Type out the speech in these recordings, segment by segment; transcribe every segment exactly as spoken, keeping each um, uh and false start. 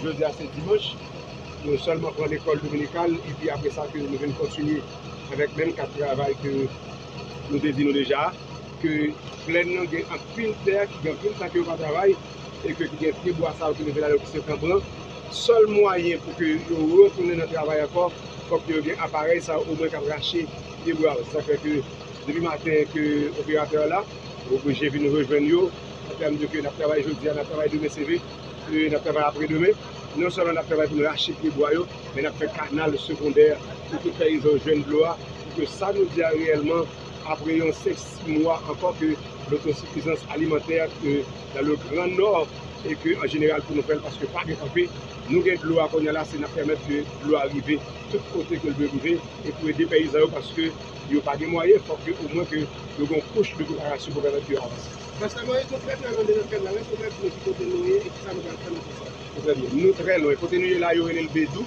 Jodi a se dimanch, nou sèlman pran lekòl dominikal, epi apre sa ke nou vin kontinye avèk menm kad travay ke nou te di nou deja, ke plèn nan gen anpil tè, ki gen anpil tan ke yo pa travay, e ke ki gen pye bwa sa yo ki leve la yo ki se kanbran. Sèl mwayen pou ke yo retounen nan travay ankò, fòk yo gen aparèy sa yo omwen k ap rache pye bwa yo. Sa fè ke depi maten ke operatè la oblije vin rejwenn yo, an tèm de ke n ap travay jodi a, n ap travay demen se vre, e n ap travay apre demen. Non sèlman n ap travay pou n rache pye bwa yo, men n ap fè kanal segondè pou tout peyizan yo jwenn dlo a, pou ke sa nou di a reyèlman, apre yon senk sis mwa ankò ke lotosifizans alimantè ke dans le Grand Nord, e ke an jeneral pou nou fè l, paske pa gen kanpe, nou gen dlo a kounye a la, se n ap pèmèt ke dlo a rive tout kote ke l dwe rive, e pou ede peyizan yo, paske yo pa gen mwayen, fòk ke omwen ke yo gen yon kouch de preparasyon pou pèmèt ke yo avanse. Pastè Moïse, nou trè, trè lwen de nan tè la, èske w ka di nou ki kote nou ye e kisa nou pral fè nan tè sa a? Trè byen. Nou trè lwen. Kote nou ye la, yo rele l Bedou.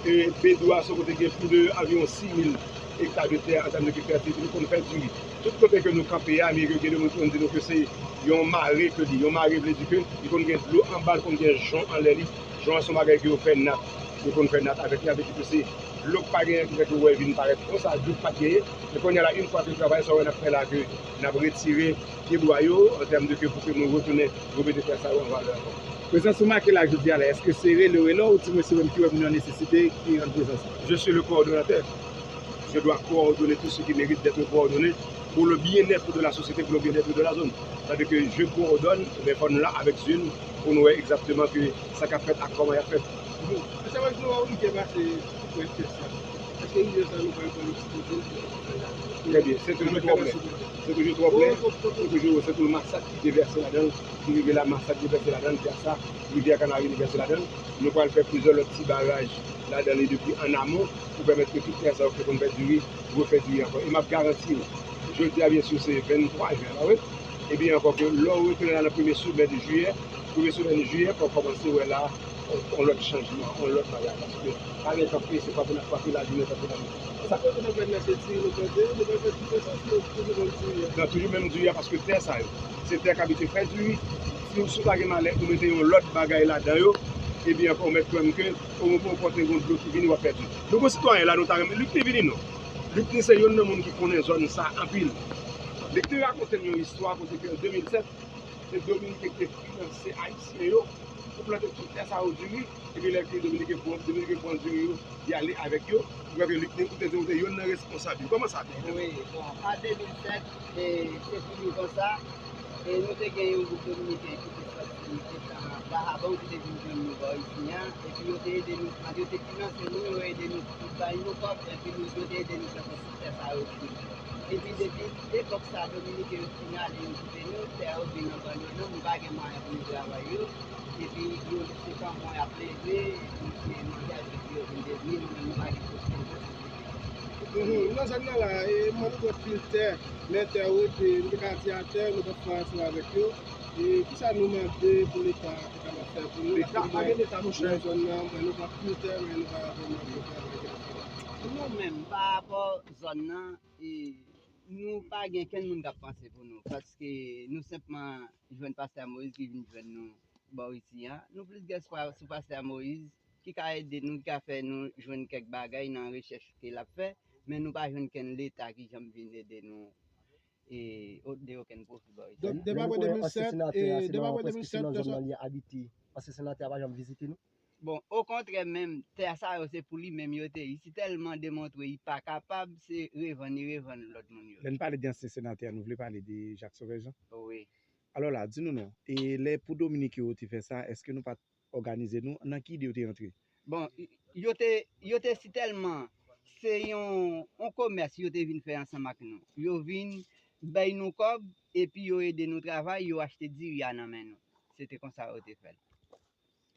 E Bedou a, se yon kote gen plis de anviwon sis mil ekta de tè an tèm de kilti, nou konn fè diri. Tout kote ke nou kanpe a, men gen de moun ki konn di nou ke se yon mare ke li. Yon mare vle di ke li konn gen dlo anba l, konn gen jon anlè li. Jon an se yon bagay ke yo fè nat. Yo konn fè nat avèk li, sa vle di ke se dlo k pa genyen ki fè ke w wè vin parèt konsa, dlo k pa t genyen. Men kounye a la, yon fwa ke travay sa yo n ap fè la, ke n ap retire pye bwa yo, an tèm de ke pou ke nou retounen remete tè sa yo an valè ankò. Prezans ou make la jodi a la, èske se rele w rele w, oudimwen se ou menm ki wè moun yo an nesesite ki rann prezans la? Je suis le coordonnateur. Je dois coordonner tout ce qui mérite d'être coordonné pour le bien-être de la société, pour le bien-être de la zone. C'est-à-dire que je coordonne, men fò nou la avèk zye nou pou nou wè egzakteman ke sa k ap fèt ak kòman y ap fèt. Bon, Pastè Moïse, nou wè yon rivyè pase tou prè tè sa. Èske rivyè sa nou pral pran ekspoze l pou nou fè la? Trè byen, se toujou twò prè. Se toujou twò prè. Se toujou, se tou Masat ki devèse ladan l, ki rive la, Masat devèse ladan l, Jasa, rivyè Kanari devèse ladan l. Nou pral fè plizyè lòt ti baraj ladan li depi an amon pou pèmèt ke tout tè sa yo ki te konn fè diri, refè diri ankò. E m ap garanti w, jodi a, byen si, se venntwa jen, pa vre? Ebyen ankò ke lè w retounen la nan premye semèn jiyè, premye semèn jiyè, fò w kòmanse wè la, yon, yon lòt chanjman, yon lòt bagay. Paske pa gen tan prese, frape n ap frape lajounen tankou lannwit. Sa kote n ap fè nan se diri nou plante, nou pral fè tout sa, si nou toujou menm diri a. Non, toujou menm diri a, paske tè sa yo, se tè k abitye fè diri. Si w, si w ta gen malè, ou mete yon lòt bagay ladan yo, ebyen ankò, ou mèt kwè m ke ou, ou pote yon dlo ki vini, w ap pèdi. Nou gon sitwayen la, nou ta renmen Lucny vini non. Lucny se youn nan moun ki konnen zòn sa anpil. Lucny rakonte m yon istwa kote ke an de mil sèt, se Dominiken ki te finanse Ayisyen yo pou plante tout tè sa yo diri, epi lè ke Dominiken pran, Dominiken pran diri yo, y ale avèk yo. Ou wè ke Lucny, ou te di ou te youn nan responsab yo. Kòman sa te ye? Wi, bon, an de mil sèt, e, se fini konsa. E nou te gen yon gwoup dominiken ki te sòti etan Dahabon ki te vin jwenn nou bò isi a, epi yo te ede nou, yo te finanse nou, yo ede nou, yo bay nou kòb, epi nou, yo te ede nou fè konstwi tè sa yo. Epi depi epòk sa, dominiken yo fin ale, yo kite nou, tè yo vin an ban yo, non, nou pa gen mwayen pou nou travay yo, epi yo se kanpon y ap leve, epi se manje epi yo vin devni, nou menm nou pa gen posiblite. Mhm. Nan zòn nan la, e, mwen nou pran pil tè, men tè yo rete, nou te ka di atè, nou p ap fè ansanm avèk yo. E kisa nou mande pou Leta te kapab fè pou nou? Leta pa gen Leta, monchè. Nan zòn nan, mwen nou pran pil tè, men nou pa vrèman gen travay ki ap fèt. Nou menm, pa rapò zòn nan, e, nou pa gen kenn moun k ap panse pou nou, paske nou senpman jwenn pastè Moïse ki vin jwenn nou bò isi a. Nou plis gen espwa sou pastè Moïse ki ka ede nou, ki ka fè nou jwenn kèk bagay nan rechèch ke l ap fè, men nou pa jwenn kenn Leta ki janm vin ede nou, e, o-, de okenn pwofi bò isi a. Donk, depi apre de mil sèt, e, depi apre de mil sèt, pèsòn. Ansyen senatè a pa janm vizite nou? Bon, okontrè menm, tè sa yo se pou li menm yo te ye. Li tèlman demontre li pa kapab, se revann li revann lòt moun yo. Lè n pale de ansyen senatè a, nou vle pale de Jackson Vèjan? Wi. Alò la, di nou non, e lè pou Dominiken yo te fè sa, èske nou pa t òganize nou? Nan ki ide yo te rantre? Bon, y-, yo te, yo te si tèlman se yon, yon komès yo te vin fè ansanm ak nou. Yo vin bay nou kòb, epi yo ede nou travay, yo achte diri a nan men nou. Se te konsa yo te fè l.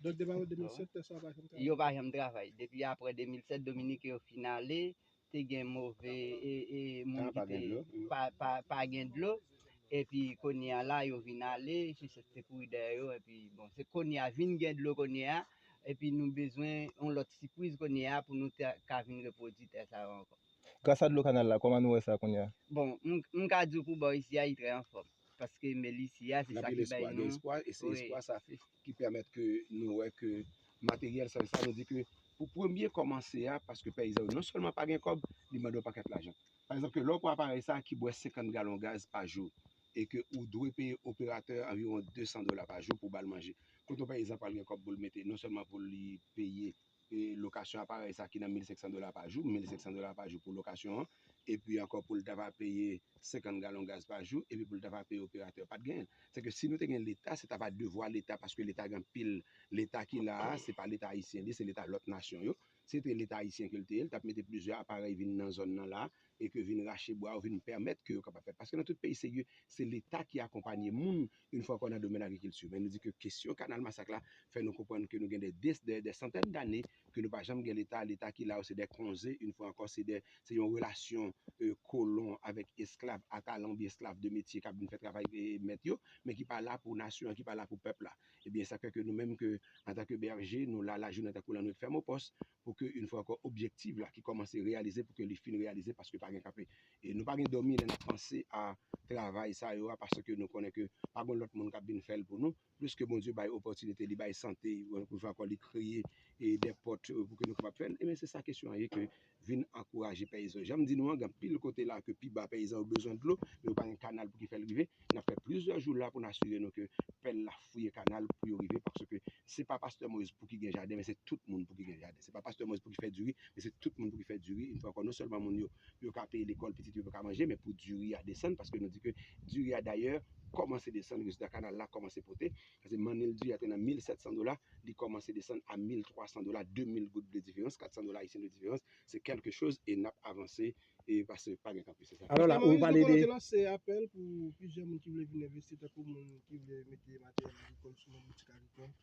Donk, depi apre de mil sèt, tè sa yo pa janm travay? Yo pa janm travay. Depi apre de mil sèt, Dominiken yo fin ale, te gen move, e, e, moun ki te pa, pa, pa gen dlo. Epi kounye a la, yo vin ale, se sèk te kouri dèyè yo, epi bon, se kounye a, vin gen dlo kounye a, epi nou bezwen yon lòt sipriz kounye a pou nou te ka vin repwodui tè sa yo ankò. Gras a dlo kanal la, kòman nou wè sa kounye a? Bon, m, m ka di w pou bò isi a, li trè anfòm. Paske meli isi a, se sa ki bay nou. Gen espwa, e se espwa sa ki pèmèt ke nou wè ke materyèl sa, sa nou di ke pou premye kòmanse a, paske pèyizan yo non sèlman pa gen kòb, li mande yon pakèt lajan. Pa egzanp, ke lè w pran aparèy sa ki bwè senkant galon gaz pa jou, e ke ou dwe peye operatè anviwon de san dola pa jou pou ba l manje. Kote yon pèyizan pral gen kòb pou l mete, non sèlman pou li peye e, lokasyon aparèy sa ki nan mil senk san dola pa jou, mil senk san dola pa jou pou lokasyon an, epi ankò pou l ta va peye senkant galon gaz pa jou, epi pou l ta va peye operatè, pa t genyen. Se ke si nou te gen Leta, se ta va devwa Leta, paske Leta gen anpil, Leta ki la a, se pa Leta ayisyen li, se Leta lòt nasyon yo. Si se te Leta ayisyen ke l te ye, l t ap mete plizyè aparèy vin nan zòn nan la, e ke vin rache bwa yo, vin pèmèt ke yo kapab fèt. Paske nan tout peyi serye, se Leta ki akonpanye moun, yon fwa ankò, nan domèn agrikilti. Men nou di ke kesyon Kanal Masak la fè nou konprann ke nou gen de, de, de, de santèn dane ke nou pa janm gen Leta. Leta ki la yo se de konze, yon fwa ankò, se de, se yon relasyon e, kolon avèk esklav, a talan oubyen esklav de metye k ap vin fè travay e, mèt yo, men ki pa la pou nasyon an, ki pa la pou pèp la. Ebyen, sa fè ke nou menm, ke antanke bèje, nou la lajounen tankou lannwit, fèmen pòs, pou ke, yon fwa ankò, objektif la ki kòmanse reyalize, pou ke li fin reyalize, paske pa gen kanpe. E nou pa gen dòmi lè n ap panse a travay sa yo a, paske nou konnen ke pa gen lòt moun k ap vin fè l pou nou. Plis ke Bondye bay opòtinite, li bay sante, yon fwa ankò, li kreye e, de pòt e, pou ke nou kapab fè l. Ebyen, se sa kesyon an ye, ke vin ankouraje pèyizan yo. Jan m di nou an, gen anpil kote la ke pi ba pèyizan yo bezwen dlo, men yo pa gen kanal pou ki fè l rive. N ap fè plizyè jou la pou n asire nou ke pèl la fouye kanal pou yo rive, paske se pa pastè Moyiz pou ki gen jaden, men se tout moun pou ki gen jaden. Se pa pastè Moyiz pou ki fè diri, men se tout moun pou ki fè diri. Yon fwa ankò, non sèlman moun yo, yo ka peye lekòl, pitit yo ka manje, men pou diri a desann, paske nou di ke diri a dayè kòmanse desann, rezilta kanal la kòmanse pote. Paske mannil diri a te nan mil sèt san dola, li kòmanse desann a mil twa san dola, de mil goud de diferans, kat san dola ayisyen de diferans, se kèlke choz e n ap avanse e paske pa gen kanpe, se sa. Alò la, ou pale de. Te lanse apèl pou plizyè moun ki vle vin envesti, tankou moun ki vle mete materyèl agrikòl sou yon boutik agrikòl.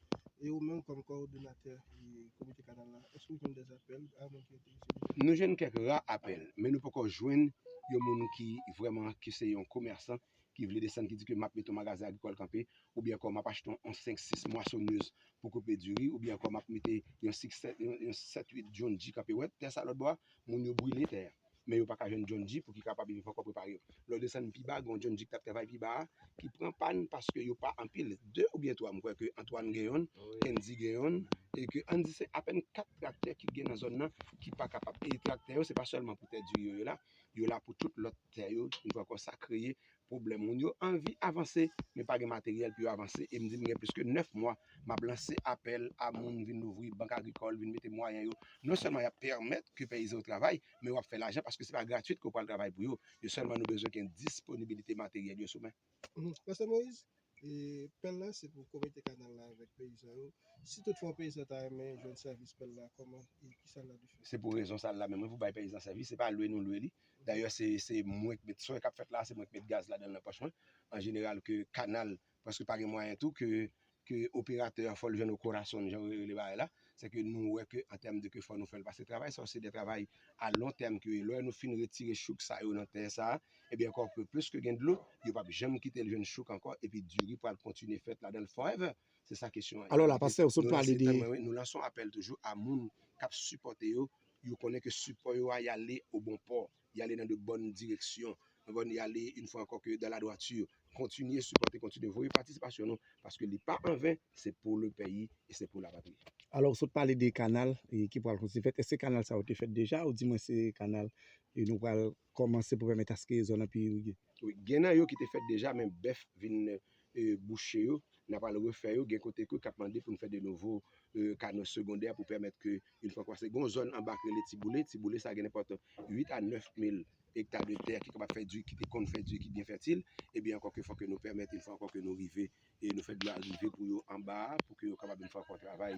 E ou menm kòm kowòdonatè e komite kanal la, èske ou jwenn dè apèl a moun ki enterese deja? Nou jwenn kèk ra apèl, men nou poko jwenn yon moun ki vrèman, ki se yon komèsan, ki vle desann, ki di ke m ap mete yon magazen agrikòl kanpe, oubyen ankò m ap achte yon, yon senk, sis mwasonèz pou koupe diri, oubyen ankò m ap mete yon six, sèt, yon, yon sèt, uit John Deere kanpe. Wè, tè sa lòt bò a, moun yo brile tè a. Men yo pa ka jwenn John Deere pou ki kapab vin fè ankò prepare yo. Lè w desann pi ba, gen yon John Deere ki t ap travay pi ba a, ki pran pàn paske yo pa anpil. De oubyen twa, m kwè ke Antoine gen yonn, Kendy gen yonn, e ke ann di se apèn kat traktè ki gen nan zòn nan ki pa kapab. E traktè yo, se pa sèlman pou tè diri yo, yo la, yo la pou tout lòt tè yo. Yon fwa ankò, sa kreye pwoblèm. Moun yo anvi avanse, men pa gen materyèl pou yo avanse. E m di m gen plis ke nèf mwa, m ap lanse apèl a moun vin louvri bank agrikòl, vin mete mwayen yo. Non sèlman y ap pèmèt ke pèyizan yo travay, men w ap fè lajan paske se pa gratwit ke w pral travay pou yo. Yo sèlman nou bezwen gen disponibilite materyèl yo sou men. Mhm. Pastè Moyiz, e, pèl la se pou komite kanal la avèk peyizan yo. Si toutfwa yon peyizan ta renmen jwenn sèvis pèl la, kòman e kisa l la dwe fè? Se pou rezon sa l la menm wi, pou bay peyizan sèvis, se pa lwe nou lwe li. Dayè, se, se mwen k met, sa k ap fèt la, se mwen k met gaz ladan l nan pòch mwen. An jeneral, ke kanal, paske pa gen mwayen tou, ke, ke operatè a, fò l jwenn o korason, jan yo rele bagay la. Se ke nou wè ke an tèm de ke fò nou fè l, paske travay sa yo se de travay a lon tèm ke lè nou fin retire chouk sa yo nan tè sa, ebyen ankò ke plis ke gen dlo, yo p ap janm kite l jwenn chouk ankò, epi diri pral kontinye fèt ladan l forever. Se sa kesyon an ye. Alò la, pastè, ou sot pale de. Nou lanse yon apèl toujou a moun k ap sipòte yo, yo konnen ke sipò yo a, y ale o bon pò, y ale nan de bòn direksyon, konprann, y ale yon fwa ankò ke dans la droiture. Kontinye sipòte, kontinye voye patisipasyon nou, paske li pa an ven, se pou le peyi e se pou la patri. Alò, ou sot pale de kanal e, ki pral kontinye fèt. Èske kanal sa yo te fèt deja, oudimwen se kanal e, nou pral kòmanse pou pèmèt aske zòn nan pi irige? Wi, gen nan yo ki te fèt deja, men bèf vin e, bouche yo, n a pral refè yo. Gen kote ke k ap mande pou n fè de nouvo e, kano segondè pou pèmèt ke, yon fwa ankò, se gen yon zòn anba k rele Tiboule. Tiboule sa gen nenpòt uit a nèf mil ekta de tè ki kapab fè diri, ki te konn fè diri, ki byen fètil. Ebyen ankò ke fò ke nou pèmèt, yon fwa ankò, ke nou rive e nou fè dlo a rive pou yo anba a, pou ke yo kapab, yon fwa ankò, travay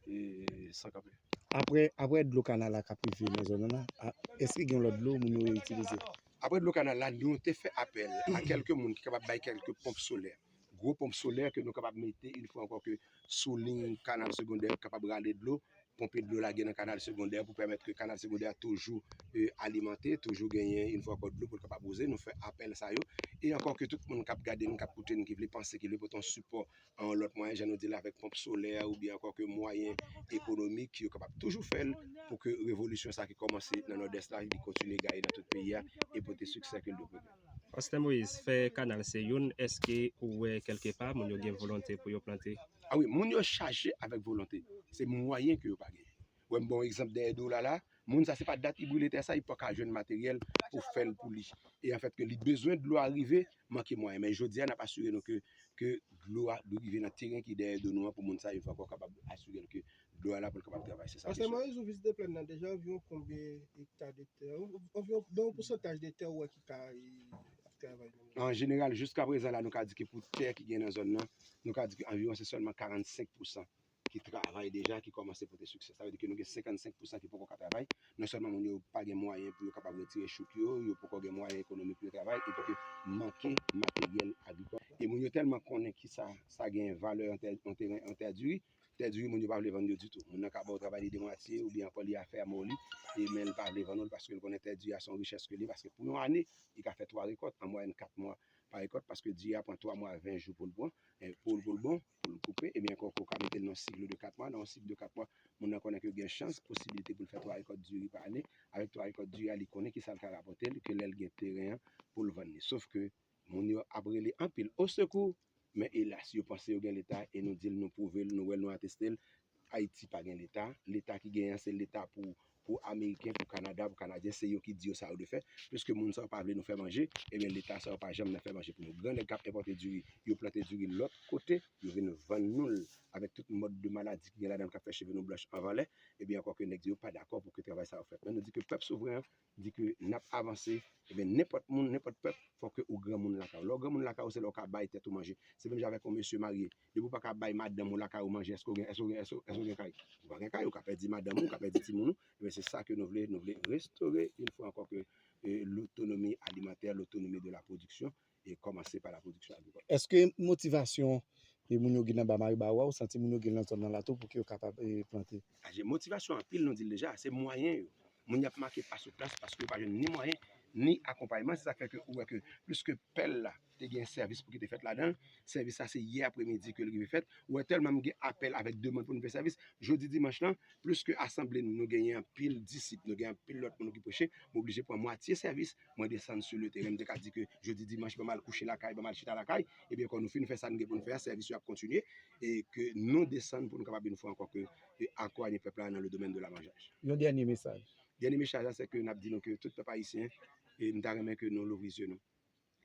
e, san kanpe. Apre, apre dlo kanal la k ap rive nan zòn nan la, a, èske gen lòt dlo moun yo itilize? Apre dlo kanal la, nou te fè apèl a kèlke moun ki kapab bay kèlke ponp solè. Gwo ponp solè ke nou kapab mete, yon fwa ankò, ke sou liy kanal segondè kapab rale dlo ponpe dlo lage nan kanal segondè pou pèmèt ke kanal segondè a toujou, e, alimante, toujou genyen yon fwa ankò dlo pou l kapab wouze. Nou fè apèl sa yo. E ankò ke tout moun k ap gade n, k ap koute n, ki vle panse, ki vle pote yon sipò an yon lòt mwayen, jan nou di l, avèk ponp solè oubyen ankò ke mwayen ekonomik, yo kapab toujou fè l pou ke revolisyon sa ki kòmanse nan Nòdès la, li kontinye gaye nan tout peyi a e pote siksè ke l dwe pote. Pastè Moïse, fè kanal se youn, èske ou wè kèlke pa moun yo gen volonte pou yo plante? A wi, moun yo chaje avèk volonte. Se mwayen ke yo pa genyen. Wè, m ba w egzanp dèyè do la la, moun sa se pa dat li brile tè sa, li paka jwenn materyèl pou fè l pou li. E anfèt ke li bezwen dlo a rive, manke mwayen. Men jodi a, n ap asire nou ke, ke dlo a dwe rive nan teren ki dèyè do nou an pou moun sa yon fwa ankò kapab asire l ke dlo a la pou l kapab travay. Se sa ke Pastè Moïse, ou vizite plèn nan deja, anviwon konbyen ekta de tè? Anviwon, ban yon pousantaj de tè ou wè ki ka, e, ap travay menm? An jeneral, jiska prezan la, nou ka di ke pou tè ki gen nan zòn nan, nou ka di ke anviwon se sèlman karannsenk pousan ki travay deja, ki kòmanse pote siksè. Sa vle di ke nou gen senkannsenk pousan ki poko ka travay. Non sèlman moun yo pa gen mwayen pou yo kapab retire chouk yo, yo poko gen mwayen ekonomik pou yo travay, epi ke manke materyèl agrikòl. E moun yo tèlman konnen ki sa, sa gen valè an tè, an teren, an tè diri, tè diri, moun yo pa vle vann yo ditou. Moun nan ka ba w travay li demwatye, oubyen ankò li afème w li, e men l pa vle vann ou l, paske l konnen tè diri a se yon richès ke li ye, paske pou yon ane, li ka fè twa rekòt, an mwayèn kat mwa pa rekòt, paske diri a pran twa mwa, ven jou pou l pran, e pou l, pou l bon, pou l koupe, ebyen, ankò, ou ka mete l nan yon sik de kat mwa. Nan yon sik de kat mwa, moun nan konnen ke gen chans, posiblite pou l fè twa rekòt diri pa ane. Avèk twa rekòt diri a, li konnen ki sa l ka rapòte l, ke lè l gen teren an pou l vann li. Sof ke moun yo ap rele anpil, osekou, men elas, yo panse yo gen Leta, e nou di l, nou pwouve l, nou wè l, nou ateste l, Ayiti pa gen Leta. Leta ki genyen an, se Leta pou, pou Ameriken, pou Kanada, pou Kanadyen, se yo ki di yo sa yo dwe fè. Piske moun sa yo pa vle nou fè manje, ebyen, Leta sa yo pa janm nan fè manje pou nou. Gran nèg k ap enpòte diri, yo plante diri lòt kote, yo vin vann nou l avèk tout mòd de maladi ki gen ladan l k ap fè cheve nou blanch an valè, ebyen, ankò ke nèg di yo pa dakò pou ke travay sa yo fèt. Men nou di ke pèp souvren an, di ke n ap avanse, ebyen, nenpòt moun, nenpòt pèp, fòk ke ou granmoun lakay ou. Lè w granmoun lakay ou, se lè w ka bay tèt ou manje. Se menm jan avèk yon mesye marye. Depi w pa ka bay madanm ou lakay ou manje, èske w gen, èske w gen, èske, èske w gen kay? Ou pa gen kay, ou ka pèdi madanm ou, ou ka pèdi timoun ou. Ebyen, se sa ke nou vle, nou vle restore, yon fwa ankò, ke, e, lotonomi alimantè, lotonomi de la pwodiksyon, e kòmanse pa la pwodiksyon agrikòl. Èske motivasyon, e, moun yo gen anba Mariba a, ou santi moun yo gen nan zòn nan la tou pou ke yo kapab, e, plante? Aje motivasyon anpil, nou di l deja, se mwayen yo. Moun y ap make pa sou plas paske yo pa jwenn ni mwayen, ni akonpayman. Se sa k fè ke ou wè ke plis ke pèl la te gen sèvis pou ki te fèt ladan l, sèvis la se yè apremidi ke l rive fèt. Ou wè tèlman m gen apèl avèk demann pou nou fè sèvis. Jodi dimanch lan, plis ke asanble nou, nou genyen anpil disip, nou gen anpil lòt moun ki preche, m oblije pran mwatye sèvis, mwen desann sou le teren, m te ka di ke jodi dimanch, ban m al kouche lakay, ban m al chita lakay, ebyen, kan nou fin fè sa nou gen pou nou fè a, sèvis yo ap kontinye, e ke nou desann pou nou kapab yon fwa ankò ke, e, akonpanye pèp la nan le domaine de la manjaj. Yon dènye mesaj. Dènye mesaj la, se ke n ap di nou ke tout pèp ayisyen, e m ta renmen ke nou louvri zye nou.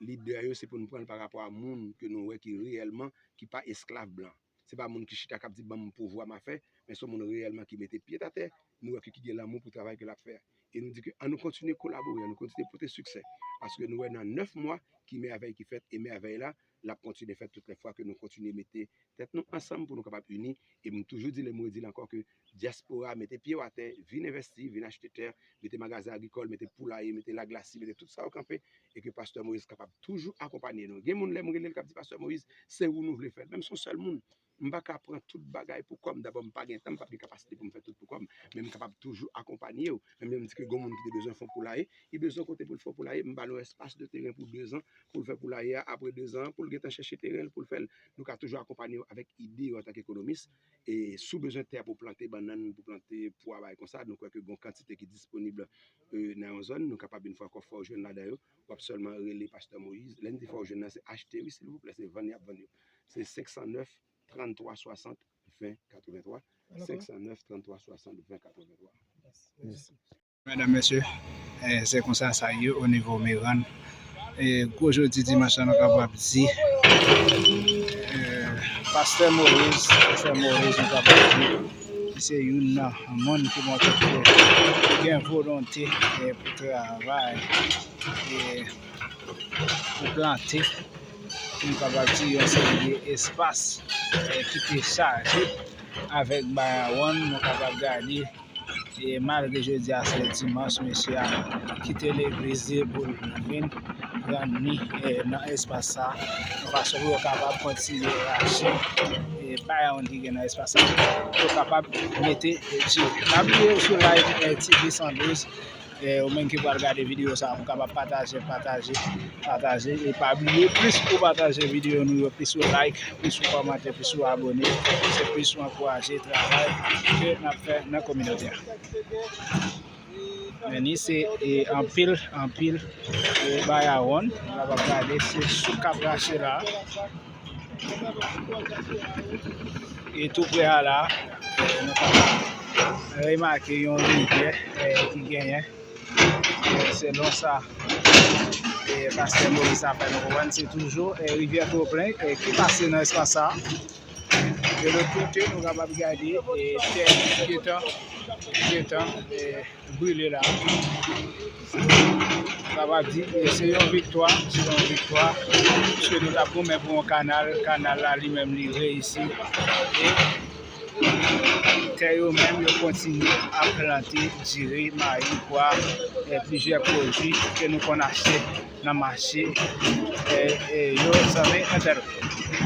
Lidè yo, se pou nou pran l pa rapò a moun ke nou wè ki reyèlman, ki pa esklav blan. Se pa moun ki chita k ap di, "Ban m pouvwa m a fè," men se yon moun reyèlman ki mete pye atè, nou wè ke ki gen lanmou pou travay ke l ap fè a. E nou di ke ann nou kontinye kolabore, ann nou kontinye pote siksè. Paske nou wè nan nèf mwa, ki mèvèy ki fèt, e mèvèy la, l ap kontinye fèt tout lè fwa ke nou kontinye mete tèt nou ansanm pou nou kapab ini. E m toujou di l, e m redi l ankò, ke dyaspora, mete pye w atè, vin envèsti, vin achte tè, mete magazen agrikòl, mete poulaye, mete laglasi, mete tout sa yo kanpe, e ke Pastè Moïse kapab toujou akonpanye nou. Gen moun, lè m rele l, k ap di, "Pastè Moïse, se ou nou vle fè l." Men m se yon sèl moun. M pa ka pran tout bagay pou kò m. Dabò, m pa gen tan, m p ap gen kapasite pou m fè tout pou kò m. Men m kapab toujou akonpanye w. Menm jan m di ke gen moun ki te bezwen fè yon poulaye, li bezwen kote pou l fè yon poulaye, m ba l yon espas de teren pou dezan, pou l fè poulaye a, apre dezan, pou l gentan chèche teren l, pou l fè l. Nou ka toujou akonpanye w avèk ide yo antanke ekonomis. E si w bezwen tè pou plante bannann, pou plante pwa, bagay konsa, nou kwè ke gen yon kantite ki disponib, e, nan yon zòn, nou kapab yon fwa ankò fè w jwenn ladan yo. W ap sèlman rele Pastè Moïse. Lè n di fè w jwenn nan, se achte, wi, silvouplè, se vann y ap vann yo. Se senk san nèf, trann twa swasant, ven katrevenntwa. Ankò? Senk san nèf, trann twa swasant, ven katrevenntwa. Mèsi. Medam, mesye, eh, se konsa sa ye o nivo Merann. E gwo jodi dimanch la, nou kapab di, eh, Pastè Moïse, Pastè Moïse, nou kapab di, se youn nan moun ki montre ke gen volonte, eh, pou travay, eh, pou plante, pou nou kapab di, yon seri de espas, eh, ki te chaje avèk bayawann, nou kapab gade E malgre jodi a se dimanch, mesye a kite legliz li pou l vin rann li, e, nan espas sa, yon fason pou yo kapab kontinye rache, e, bay moun ki gen nan espas sa, pou yo kapab mete, e, diri. Pa bliye sou live, e, T V san douz, e, ou menm ki pral gade videyo sa, pou kapab pataje, pataje, pataje. E pa bliye, plis ou pataje videyo nou yo, plis ou like, plis ou kòmante, plis ou abone, se plis ou ankouraje travay ke n ap fè nan kominote a. Men ni se, e, anpil, anpil, e, bay a wonn. Nou kapab gade, se souk k ap rache la. E tou pre a la, e, nou kapab remake yon rivyè, e, ki genyen, e, selon sa, e, pastè Moris ap fè nou konprann, se toujou, e, rivyè Twoplen, e, ki pase nan espas sa. De lòt kote, nou kapab gade, e, tè ki gentan, gentan, e, brile la. Kapab di, e, se yon viktwa, se yon viktwa. Piske nou t ap goumen pou yon kanal, kanal la li menm li reyisi. E tè yo menm, yo kontinye ap plante diri, mayi, pwa, e plizyè pwodui ke nou konn achte nan mache, e, e, yo, zanmi entènot.